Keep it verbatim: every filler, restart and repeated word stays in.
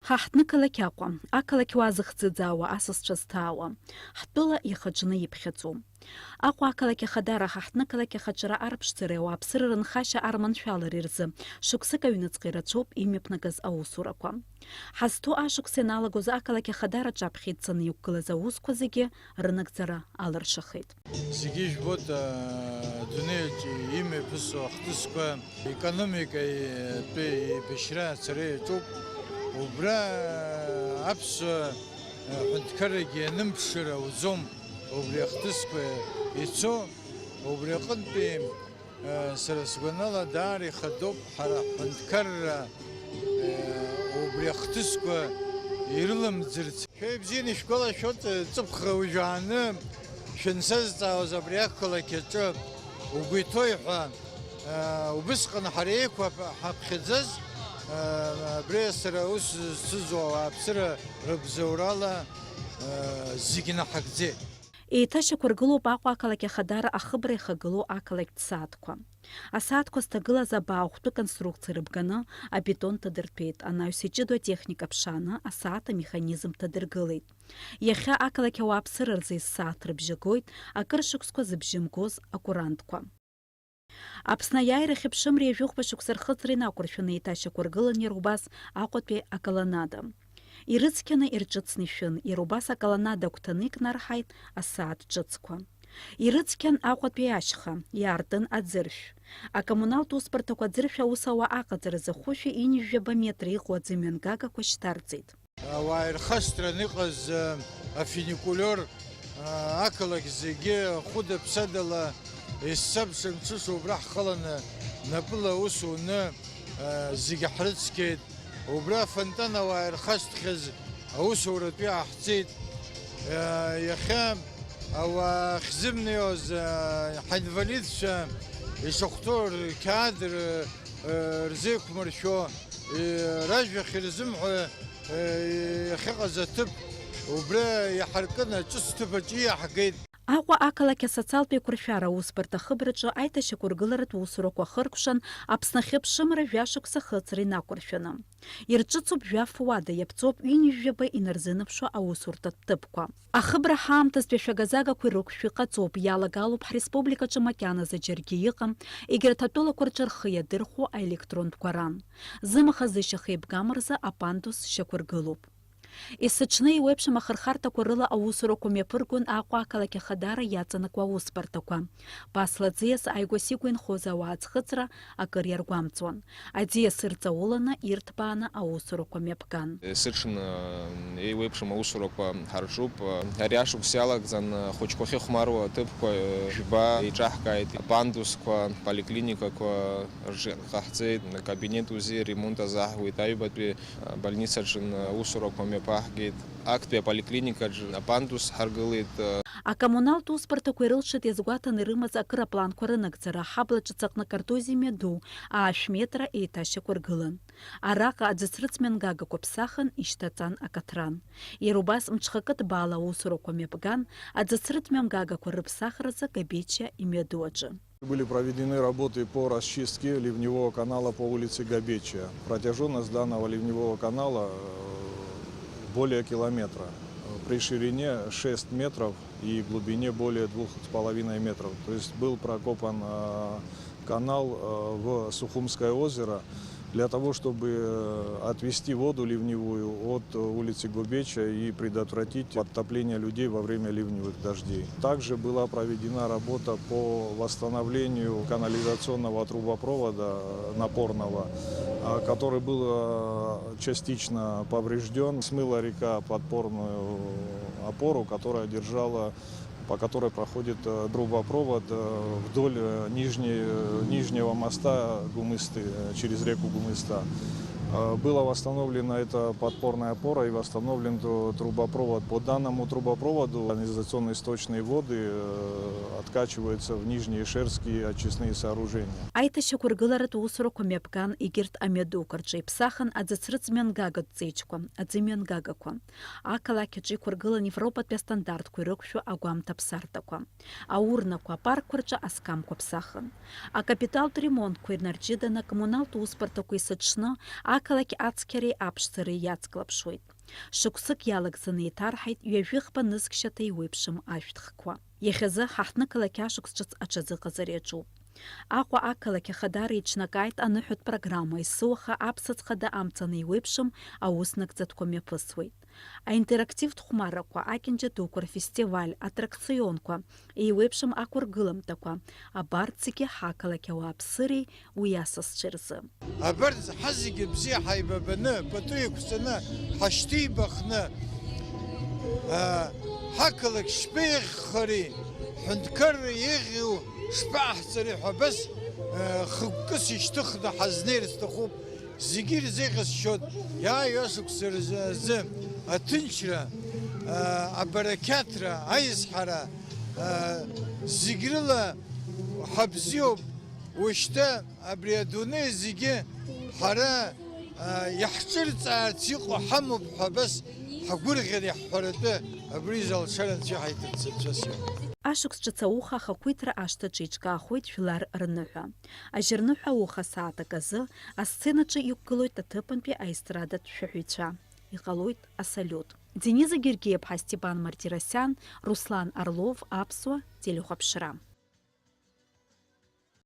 Ҳа ҳҭнықалақь Аҟәа, ақалақь уаа зыхӡыӡаауа, асасцәа зҭаауа, ҳтәыла ихаҿны иԥхьаӡоу. Аҟәа ақалақь ахадара ҳа ҳҭнықалақь ахаҿра арԥшӡареи ауааԥсыра рынхашьа арманшәалареи рзы шықәсык аҩныҵҟа ирацәоуп имҩаԥнагаз аусурақәа. Ҳазҭоу ашықәс ианалагоз ақалақь ахадара аҿаԥхьа ицаны иқәгылаз аусқәа зегьы рынагӡара алыршахеит. Зегьы ижәбоит, адунеиаҿ имҩаԥысуа ахҭысқәа, економикатәи еибашьра ацара иаҿуп. Убра аԥсуа ҳәынҭқаррагьы ианымԥшыр ауӡом, убри ахҭысқәа ицо, убри аҟынтәи сара сгәанала даара ихадоуп ҳара ҳҳәынҭқарра, убри ахҭысқәа ирылымӡырц. Шәа ибзианы ишәгәалашәоит, ҵыԥх уажәааны шәансазҵаауаз абри ақалақь аҿы угәы иҭоуи ҳәа, убысҟан ҳара еиқәаԥ-, ҳаԥхьаӡаз, абри сара аус зцызуа ауааԥсыра рыбзоурала зегь наҳагӡеит. Еиҭашьақәыргылоуп Аҟәа ақалақь ахадара ахыбра ихагылоу ақалақьтә сааҭқәа. Асааҭқәа зҭагылаз абаахәтәы конструкциа рыбганы абетон ҭадыртәеит, анаҩс иҷыдоу атехника ԥшааны асааҭ амеханизм ҭадыргылеит. Иахьа ақалақь ауааԥсыра рзы есааҭ рыбжьагоит акыр шықәсқәа зыбжьы мгоз акурантқәа. Аԥсны аиааирахь аԥшымреи жәохәба шықәса рхыҵреи инақәыршәаны еиҭашьақәыргылан иара убас Аҟәатәи аколоннада. Ирыцқьаны ирҿыцны ишәын, иара убас аколоннада агәҭаны икнарҳаит асааҭ ҿыцқәа. Ирыцқьан Аҟәатәи ашьха, иаартын аӡыршә. Акоммуналтә усбарҭақәа аӡыршә аус ауа аҟаҵаразы хәышәи ҩынҩажәаба метра иҟоу аӡымҩангагақәа шьҭарҵеит. Ауаа ирхашҭран иҟаз, э, афуникулиор, э, ақалақь зегьы хәыда-ԥсадала есцабша мҽыша убра ҳхыланы, напыла аус уны, э, зегьы ҳрыцқьеит. Убра афонтан ауаа ирхашҭхьаз аусуратә иааҳҵеит. Э, иахьа ауаа ахьзымнеиуаз, э, ҳаинвалидцәа ишахәҭоу рқьаад р-, э, рзеиқәмыршәо, э, ражәахә ирзымҳәо, иахьыҟаз аҭыԥ убра иаҳаркын, аҿыц ҭыԥ аҿы иаҳгеит. Аҟәа ақалақь асоциалтә еиқәыршәара аусбарҭа ахыбраҿы аиҭашьақәыргыларатә усурақәа ахыркәшан, Аԥсны ахьыԥшымра жәашықәса ахыҵра инақәыршәаны. Ирҿыцуп жәаф уада, иаԥҵоуп ҩынҩажәаба инарзынаԥшуа аусурҭатә ҭыԥқәа. Ахыбра ҳаамҭазтәи ашәага-загақәа ирықәшәо иҟаҵоуп, иалагалоуп ҳреспубликаҿы макьаназы џьаргьы иҟам, егьырҭ атәылақәа рҿы рхы иадырхәо аелектронтә гәаран. Зымаха-зышьаха еибгам рзы апандус шьақәыргылоуп. Есыҽны еиуеиԥшым ахырхарҭақәа рыла аусурақәа мҩаԥыргон Аҟәа ақалақь ахадара иаҵанакуа аусбарҭақәа. Ԥасла аӡиас ааигәа-сигәа инхоз ауаа аӡхыҵра акыр иаргәамҵуан. Аӡиас ырҵауланы, ирҭбааны аусурақәа мҩаԥган. Есыҽны еиуеиԥшым аусурақәа ҳарҿуп. Ари ашықәс иалагӡан ахәыҷқәа ахьыхәмаруа аҭыԥқәа жәба еиҿаҳкааит, апандусқәа, поликлиникақәа рҿы ҟаҳҵеит, акабинет УЗИ ремонт азаҳуеит, аҩбатәи больницаҿы аусурақәа мҩаԥаҳгеит, актәи аполиклиникаҿы апандус ҳаргылеит. Акоммуналтә усбарҭақәа ирылшеит иазгәаҭаны ирымаз акыр апланқәа рынагӡара, аҳабла ҿыц аҟны акартузиа мҩаду, аашә метра еиҭашьақәыргылан. Араҟа аӡыцрыҵ мҩангагақәа ԥсахын, ишьҭаҵан акаҭран. Иара убас мҽхакы ҭбаала аусурақәа мҩаԥган, аӡыцрыҵ мҩангагақәа рыԥсахразы Габечиа имҩаду аҿы. Были проведены работы по расчистке ливневого канала по улице Габечия. Протяжённость данного ливневого канала, э, более километра, э, при ширине шесть метров и глубине более двух с половиной метров. То есть был прокопан, э, канал, э, в Сухумское озеро для того, чтобы, э, отвести воду ливневую от, э, улицы Гобеча и предотвратить подтопление людей во время ливневых дождей. Также была проведена работа по восстановлению канализационного трубопровода, э, напорного, э, который был, э, частично повреждён. Смыла река подпорную опору, которая держала по которой проходит, э, трубопровод, э, вдоль, э, нижней, э, нижнего моста Гумысты, э, через реку Гумыста. Э, была восстановлена эта подпорная опора и восстановлен тру-, трубопровод. По данному трубопроводу канализационные сточные воды, э, откачиваются в нижние шерские очистные сооружения. Аиҭашьақәыргыларатә усурақәа мҩаԥган егьырҭ амҩадуқәа рҿы иԥсахын аӡыцрыҵ мҩангагатә ҵеиџьқәа, аӡымҩангагақәа. Ақалақь аҿы иқәыргылан Европатәи астандартқәа ирықәшәо агәамҭа ԥсартақәа. Аурнақәа, апаркқәа рҿы асқамқәа ԥсахын. Акапиталтә ремонтқәа инарҷыданы, акоммуналтә усбарҭақәа есыҽны Ақалақь ацқьареи аԥшӡареи иацклаԥшуеит. Шықәсык иалагӡаны еиҭарҳаит ҩажәи хԥа нызқьшьаҭа еиуеиԥшым ашәҭхқәа. Иахьазы ҳаҳҭнықалақь ашықәс ҿыц аҽазыҟаҵара иаҿуп. Аҟәа ақалақь ахадара иҽнакааит аныҳәатә программа, есыуаха аԥсаӡ хада амца анеиуеиԥшым аус нагӡатәқәа мҩаԥысуеит. Аинтерактивтә хәмаррақәа, акьанџьа дуқәа рфестиваль, атракционқәа, еиуеиԥшым ақәыргыламҭақәа, абарҭ зегьы ҳақалақь ауааԥсыреи уи асасцәеи рзы. Абарҭ ҳа зегьы бзиа ҳаибабаны, пату еиқәҵаны, ҳашьҭеибахны, аа, ҳақалақь шԥеиӷьхари, ҳҳәынҭқарра еиӷьу шԥаҟаҳҵари ҳәа абас, аа, хықәкыс ишьҭыхны ҳазнеир сҭахуп. Зегьы ирзеиӷьасшьоит иааиуа шықәса рзы аҭынчра, аа, абарақьаҭра, аизҳара, аа, зегь рыла ҳабзиоуп. Ушьҭа абри адунеи зегьы ҳара, аа, иаҳҿырҵаарц иҟоу ҳамоуп ҳәа абас ҳгәырӷьара иаҳҳәаратәы абри изы алшара анцәа иҳаиҭарц анцәа сиҳәоит. Ашықәс ҿыц ауха ахақәиҭра ашҭаҿы еиҿкаахоит жәлар рныҳәа. Ажьырныҳәа ауха сааҭак азы асценаҿы иқәгылоит аҭыԥантәи аестрадатә шәаҳәаҩцәа. Иҟалоит асалиут. Дениза Гергиеԥҳа, Степан Мартиросиан, Руслан Орлов, Аԥсуа телехәаԥшра.